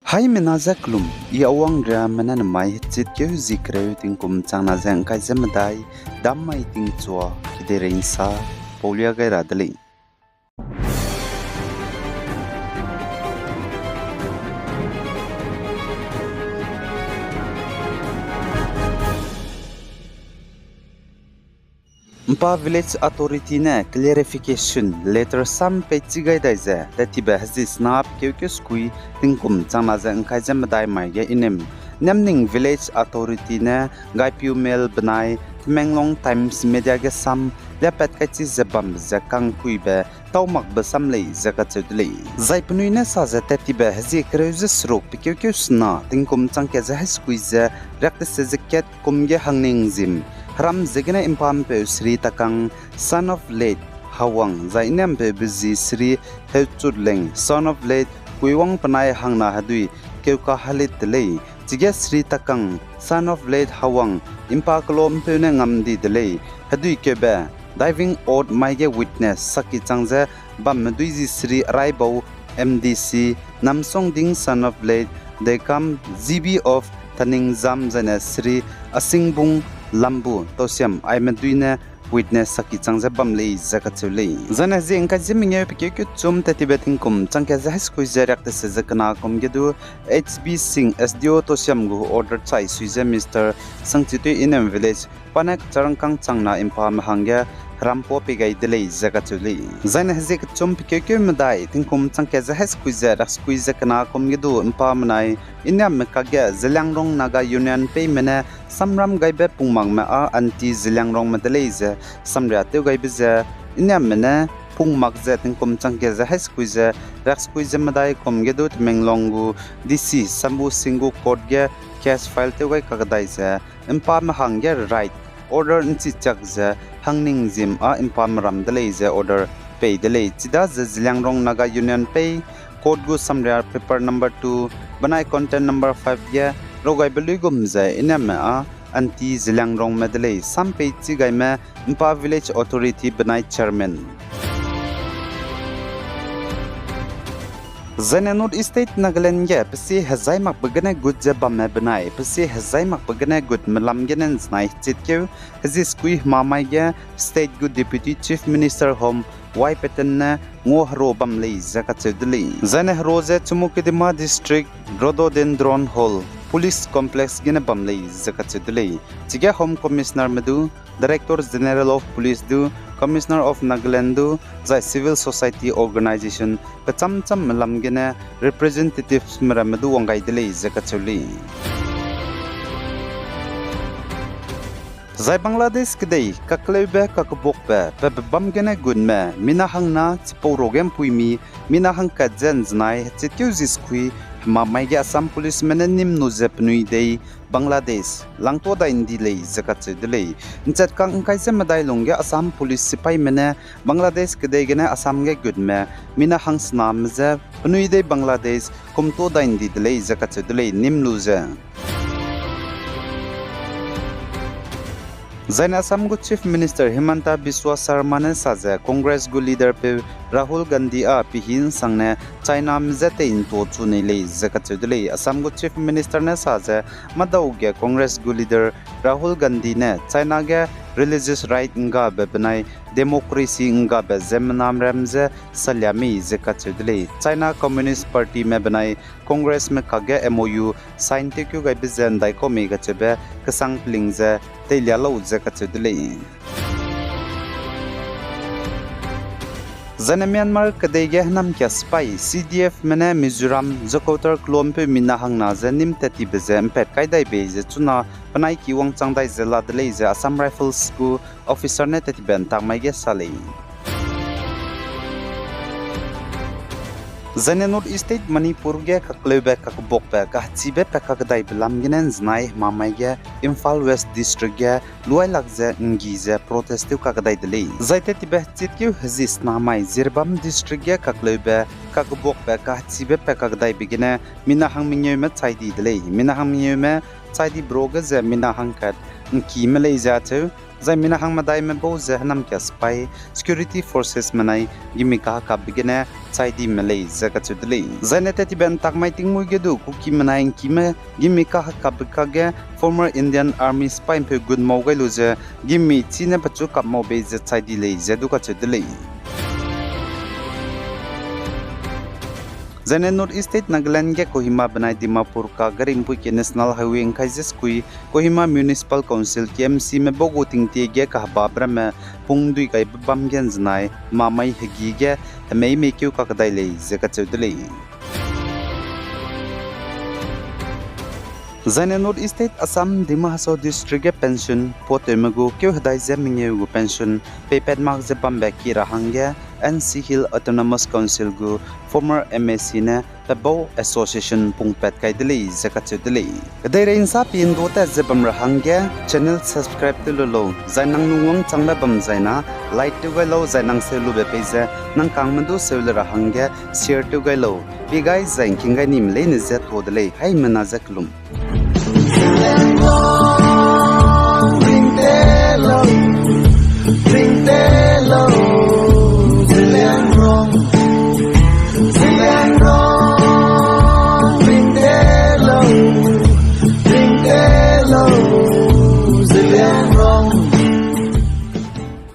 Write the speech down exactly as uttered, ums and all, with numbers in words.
Haimena ze kelum, I Awangriame ne namai hechitkeu zi kereu tingkum changna ze ngkai ze medai, dam mai tingchua, kedeirei nsa, paulia gai ra de lei. Mpa Village Authority ne clarification letter sam peichi gai dai ze, tattibe hezi sena pe keukeu sekui tingkum changna ze ngkai ze medai mai ge I nem, Nemning Village Authority ne Gaipiu Mail benai Tamenglong Times Media ge sam liapat kaichi ze bambe ze kangkuibe tau makbe sam lei ze kacheu de lei. Zai penui ne sa ze tattibe hezi kereu ze seruk pe keukeu sena tingkum changkat ze haisekui ze riak tese ze kat kum ge Hangning Zim, heram ziegene Mpapeu Sri Takang, son of late Hawang, zai I nempeube zi Sri Heuchutleng, son of late Kuiwang penai hangna hedui keuka halit de lei. Chige Sri Takang, son of late Hawang, Mpa kelo mpeu ne ngam di de lei. Hedui keube diving oath mai ge witness saki chang ze bamme dui zi Sri Araibau, M D C, Namsongding, son of late Dekam, G B of Taningjam, zaine Sri Asingbung Lambu, Tausiam, aime dui ne witness saki chang ze bam lei ze kacheu lei. Zaine hezi ngkai ze mengeu pe keukeu chum tattibe tingkum changkat ze haisekui ze riak tese ze kena kum ge du H B Singh, S D O Tausiam gu order chai sui ze Mister Sangchitui Inem Village pa ne kecharangkâng changna Mpame hangge heram pua pei gai de lei ze kacheu lei. Zaine hezi kechum pe keukeu medai tingkum changkat ze haisekui ze riak sekui ze kena kum ge du Mpa menai I nemme kakge Zeliangrong Naga Union peime ne samram gaibe pungmakme â anti Zeliangrongme de lei ze samria tew gaibe ze I nemme ne pungmak ze tingkum changkat ze haisekui ze riak sekui ze medai kum ge du Tamenglong gu D C Sambu Singh gu court ge case file tew gai kakdai ze Mpame hangge right order nchichak ze Hangning Zim â Mpame ram de lei ze order pei de lei. Chidaze Zeliangrong Naga Union pei court gu samria paper number two benai content number five ge raw gaibe luigum ze I nemme â anti Zeliangrongme de lei sam peichi gaime Mpa Village Authority benai chairman. Zaine North East State Nagaland ge pesie hezai makbe gene gut ze bamme benai pesie hezai makbe gene gutme lam gene nzenai hechitkeu hezi sekui hemamai ge state gu Deputy Chief Minister Home Y Patton ne ngua hero bam lei ze kacheu de lei. Zaine hero ze Chumoukedima District Rhododendron Hall Police Complex gene bam lei ze kacheu de lei. Chige Home Commissionerme du, Director General of Police du, Commissioner of Nagaland du, zai civil society organization kechamchamme lam gene representatives me ramme du wang gai de lei ze kacheu lei. Zai Bangladesh kedei kakleube kakebakbe pebe bam gene gutme mina hangna chipau ruage mpuimi mina hangkat ze nzenai hechitkeu zi sekui hemamai ge Assam Policeme ne nîm lu ze penui dei Bangladesh langtua dai ndi lei ze kacheu de lei. Nchetkang ngkai ze medai lungge Assam Police sipaime ne Bangladesh kedei gene Assam ge gutme mina hangsename je penui dei Bangladesh kumtua dai ndi de lei ze kacheu de lei nîm lu ze. Zaine Assam gu Chief Minister Himanta Biswa Sarma ne sa ze Congress gu leaderpeu Rahul Gandhi â pehî nsangne Chiname je tei ntua chu nei lei ze kacheu de lei. Assam gu Chief Minister ne sa ze madau ge Congress gu leader Rahul Gandhi ne China ge religious right nggabe benai democracy nggabe ziemmenam ram je salia mei ze kacheu de lei. China Communist Partyme benai Congressme kakge M O U sign tewkeu gaibe ze ndaikau mei kacheube kesang peling ze teilia lau ze kacheu de lei. Zaine Myanmar kedei ge hênamkia sipai C D Fme ne Mizoram Zukotar kelompeu mina hangna ze nîm tat tibe ze mpat kai dai bei ze chuna penai ki wangchang dai ze la de lei ze Assam Rifles gu officer ne tat tibe ntak mai ge sa lei. Zaine North East State Manipur ge kakleube kakbakbe kahechibe pe kakdaibe lam gene nzenai hemamai ge Imphal West District ge luailak ze nggi ze protest tew kakdai de lei. Zai tat tibe hechitkeu hezi sena mai Jiribam District ge kakleube Kakebuakbe kahechibe pa kakdaibe gene mina hang mengeume chai di de lei. Mina hang mengeume chai dibe ruage ze mina hangkat ’ngkime lei ze acheu, zai mina hang medaime bau ze hênam kia sipai, security forces menai gimi kahekapbe gene chai dime lei ze kacheu de lei. Zaine tat tibe ’ntak mai tingmuî ge du Kukime nai ’ngkime gimi kahekapbe kage former Indian Army sipai ’mpeu gun mau gai lu ze gimi chine pechu kap mau bei ze chai di lei ze du kacheu de lei. Zaine North East State Nagaland ge Kohima benai Dimapur ka gari ’mpuî ke National Highway ’ngkai ze sekui, Kohima Municipal Council, K M C me bau gu tingtie ge kahebabe ramme pung dui gaibe bam ge ’nzenai mamai hegî ge hemei meikeu kakdai lei ze kacheu de lei. Zaine North East State Assam, Dima Hasao District ge pension puatewme gu keu hedai ze mengeu gu pension peipat mak ze bambe ki ra hangge N C Hill Autonomous Council gu former M A C ne pebau association pungpat kai de lei ze kacheu de lei. Kedeirei ’nsa pi ’ndu tat ze bam ra hangge channel subscribe tew lu lau, zai nang lungwangchangbe bam zai na like tew gai lau, zai nang seu lube pei ze nang kangme du seu le ra hangge share tew gai lau. Pi gai zai ’ngking gai nime leine ze tuâ de lei, haimena ze kelum.